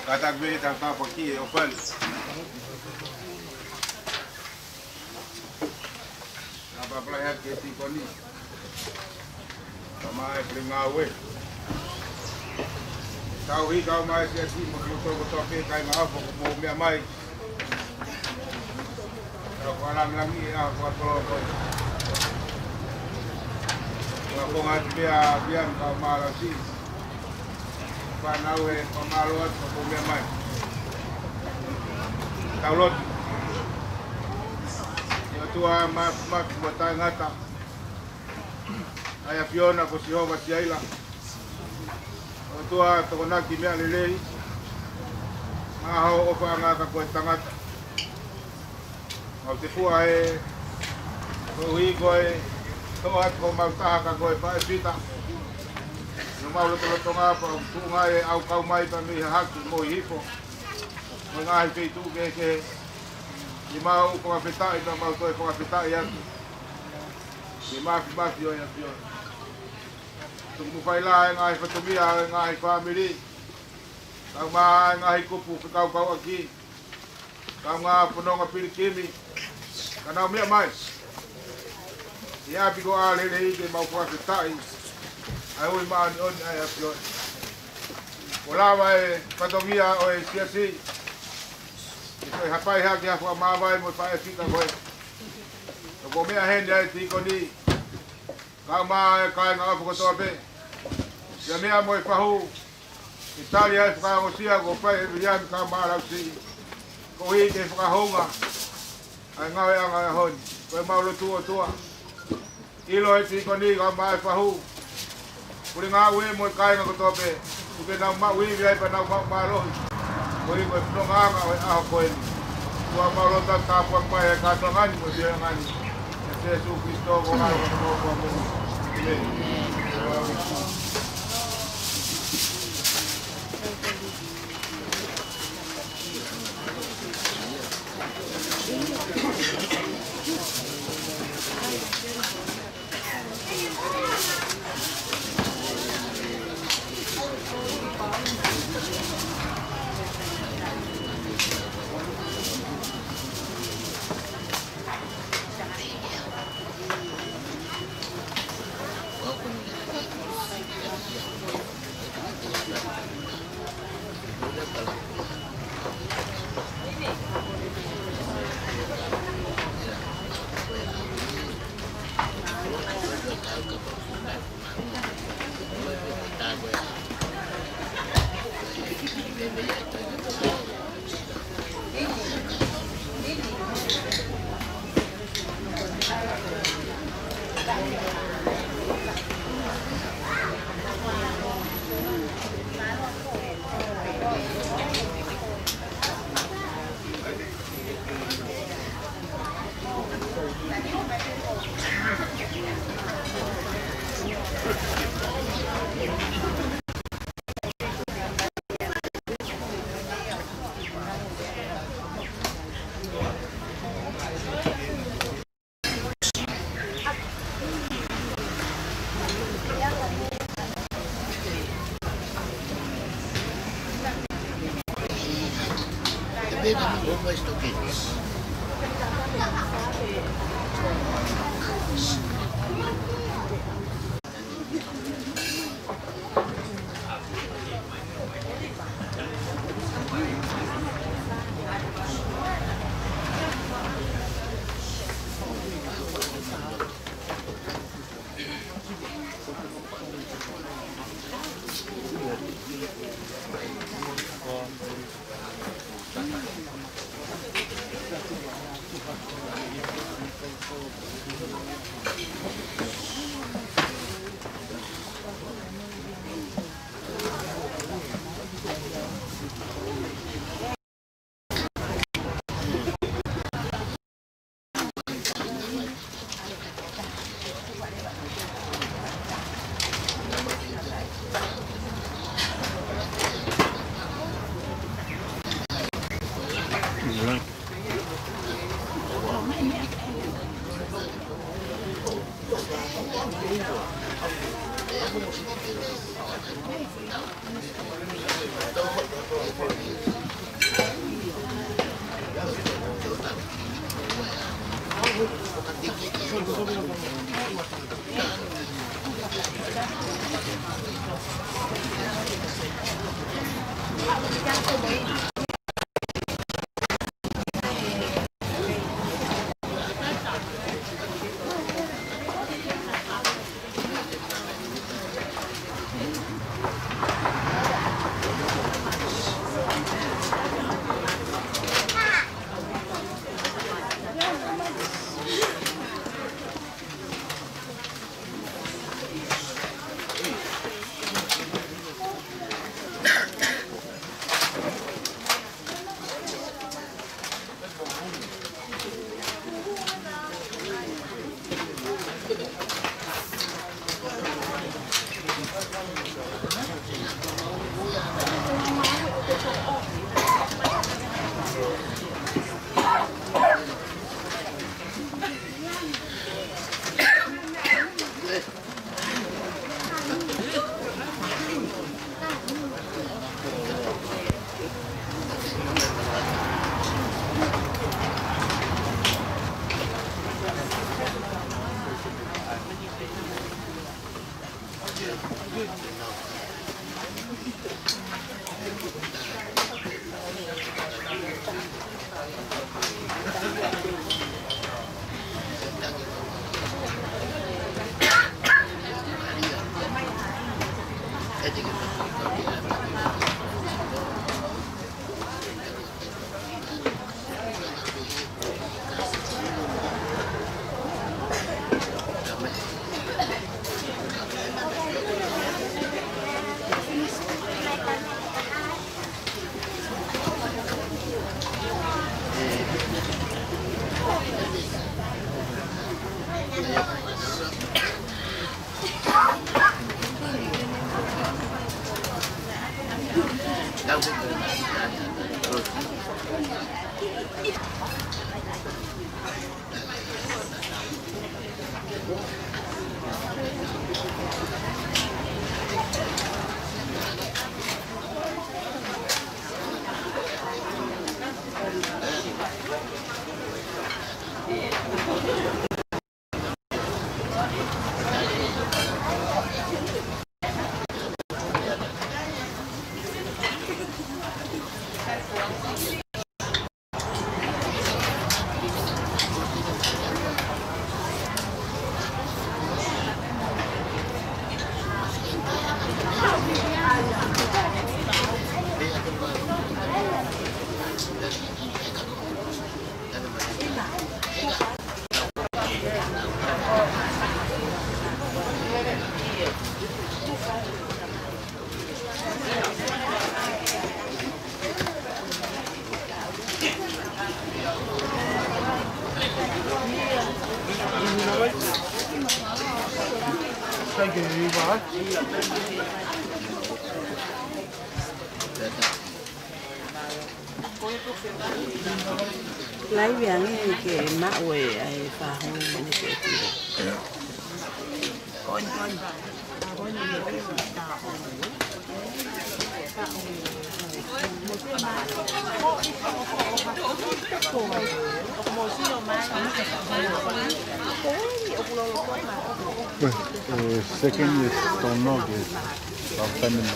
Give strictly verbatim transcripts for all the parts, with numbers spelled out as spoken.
Kātaki pē ke tau tāpuaki e ʻofa ni. Naʻa pāpala ia ki he tīkoni. Kae ʻumaʻā e pule ngāue. Tauhi kae ʻumaʻā e siasi mo kimoutolu kotoa pē kāinga ʻofa kuo mou meʻa mai. Tau fakalāngilangiʻi e ʻaho fakatō ko eni. Ko e konga atu pē ʻa Vivian kae ʻumaʻā Lausi. Fānau, ʻe fakamālō atu kuo mou meʻa mai. Tau lotu. ʻE ʻOtua Māfimafi mo Taʻengata, ʻa e ʻAfiona ko Sihova Siaila. ʻOtua Tokonaki meʻa lelei, maʻa hoʻo ʻofaʻanga ka ko e tangata. Mau te fua ē, koeʻuhi ko e toʻo atu homau taha ka ko e faʻē fita. ʻI homau lotolotonga pea ʻoku tuʻunga e ʻau kau mai pea mei hahake mo hihifo, mo e ngaahi feituʻu kehekehe. ʻI mau fakafetaʻi pea mau toe fakafetaʻi atu ki he Māfimafi ʻo e ʻAfiona. Tuku mo fai lahi e ngaahi fatongia ʻo e ngaahi fāmili, kae ʻumaʻā e ngaahi kupu fekauʻaki, kae ʻumaʻā e fononga pilikimi, ka nau meʻa mai ʻi he ʻapi ko ʻAlele, ke mau fakafetaʻi ʻa e ui māʻoniʻoni ʻa e ʻAfiona. Kuo lava e fatongia ʻo e siasi ke toe hapai hake ha fakamāvae mo e faʻē fita ko ē. Kuo meʻa heni ʻa e tīkoni, kae ʻumaʻā e kāinga ʻofa kotoa pē, pea meʻa mo e fahu, ke tali ʻa e fakaongosia kuo fai ʻe Viliami kae ʻumaʻā Lausi, koeʻuhi ke fakahounga ʻa e ngāueʻanga ʻo e ʻaho ni. Ko ʻemau lotu, ʻOtua, ʻilo e tīkoni kae ʻumaʻā e fahu, pule ngāue mo e kāinga kotoa pē, tuku ke nau maʻu ivi ai pea nau maʻu mālohi, koeʻuhi ko e fonongaʻanga ʻo e ʻaho ko eni. ʻOtua, mau lotu atu, tāpuaki mai e kātoanga ni mo e fieʻanga ni, ʻia Sīsū Kalaisi ko homau ʻOtua mo e ʻEiki. ʻĒmeni. Laivi ange ke maʻu e ʻai fahu mani ke tiro. Well, uh, second is Tono, yes. Long time in the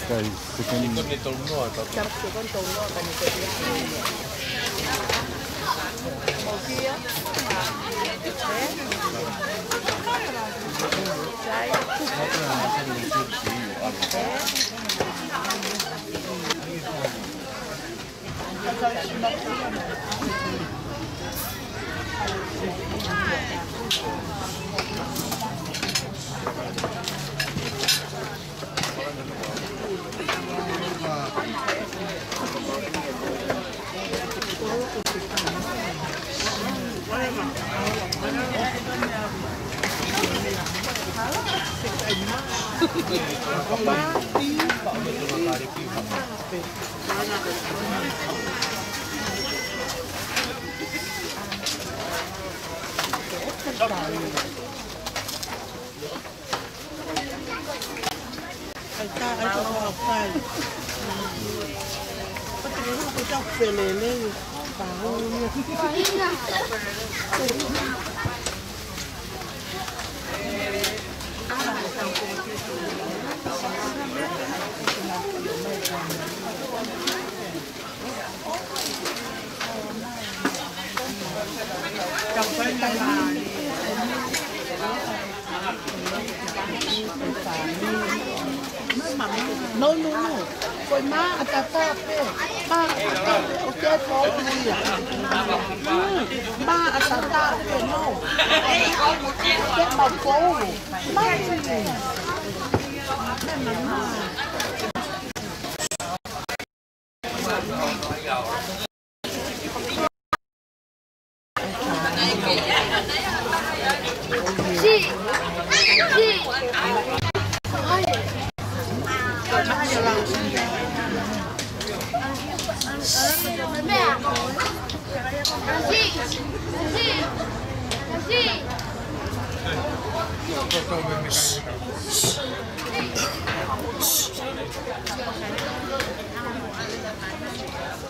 guys, second. Felelei. No, no, no. Ko e maʻa tatau pē. Maʻa tatau pē. ʻOku ke tō ia. Mm. Maʻa tatau pē, no. Ke mau kō. Maʻa tatau.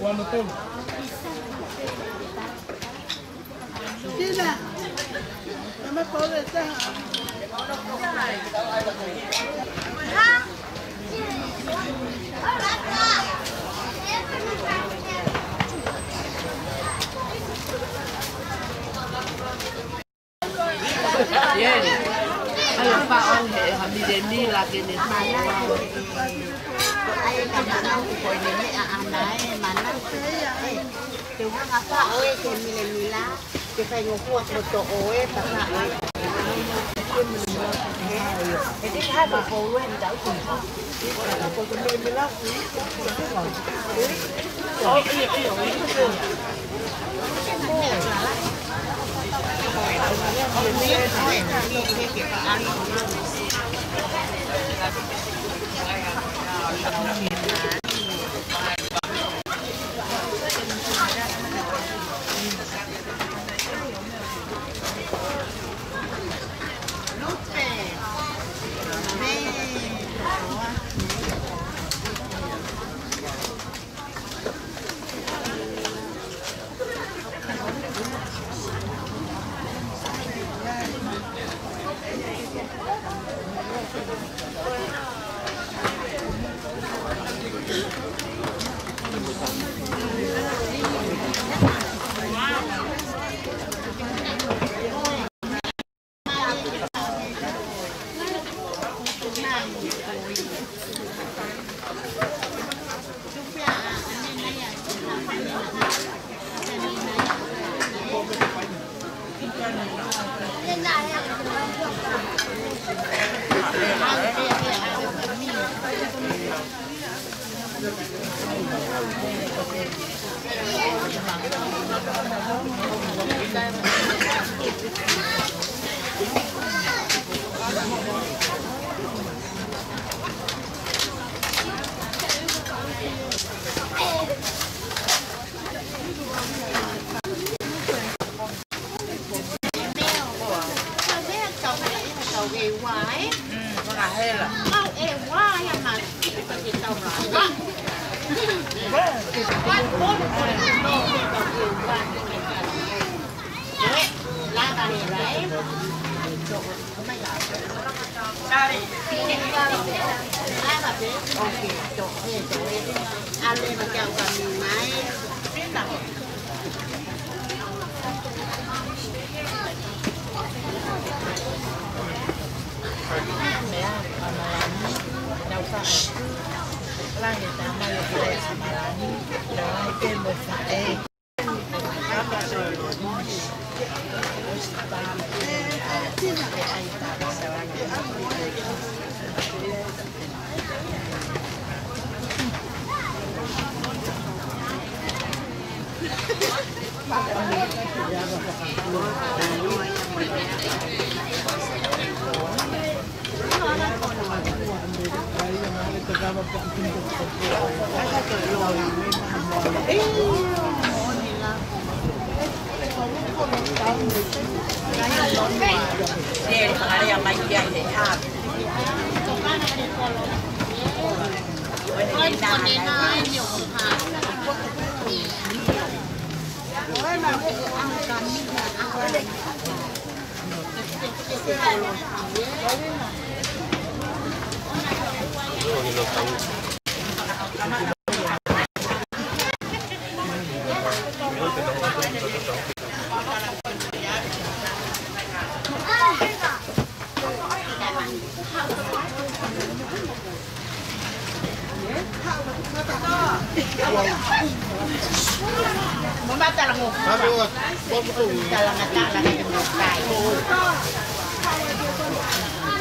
Ua noa tolu. Tina, nama pole taha. Ieni. ʻAi ʻo faʻo ange ʻe ha milemila ke ne. ʻAi ka manau ko e meʻa ʻana ē, manau. Te u hanga faʻo ē ke milemila, ke faingofua ko toʻo ē, paka ē. Ē, ʻe te ha ko ko ue ni tau.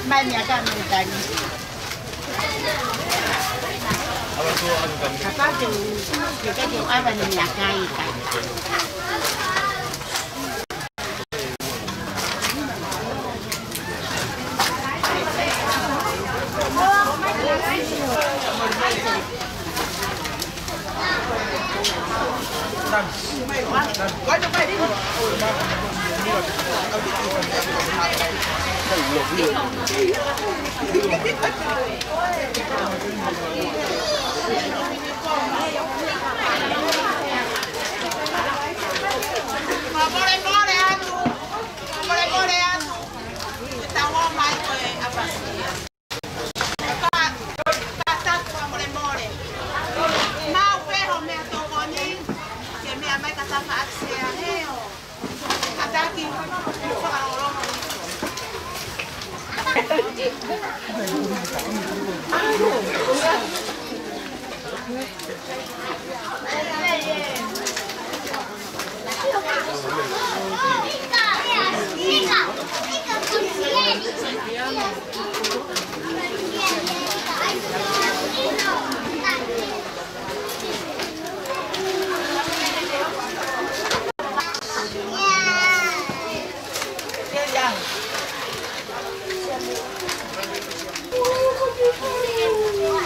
Mai mea ka mea tani. Kapau te u, te u ava ni mea kai. Mole mole atu. Mole mole atu. Ke tau ō mai ko e ʻapasia. Ka, ka taku a mole mole. Mau pē ho meʻatokoni, ke meʻa mai ka tafa ʻapasia heo. Ka taki, fakalongolongo.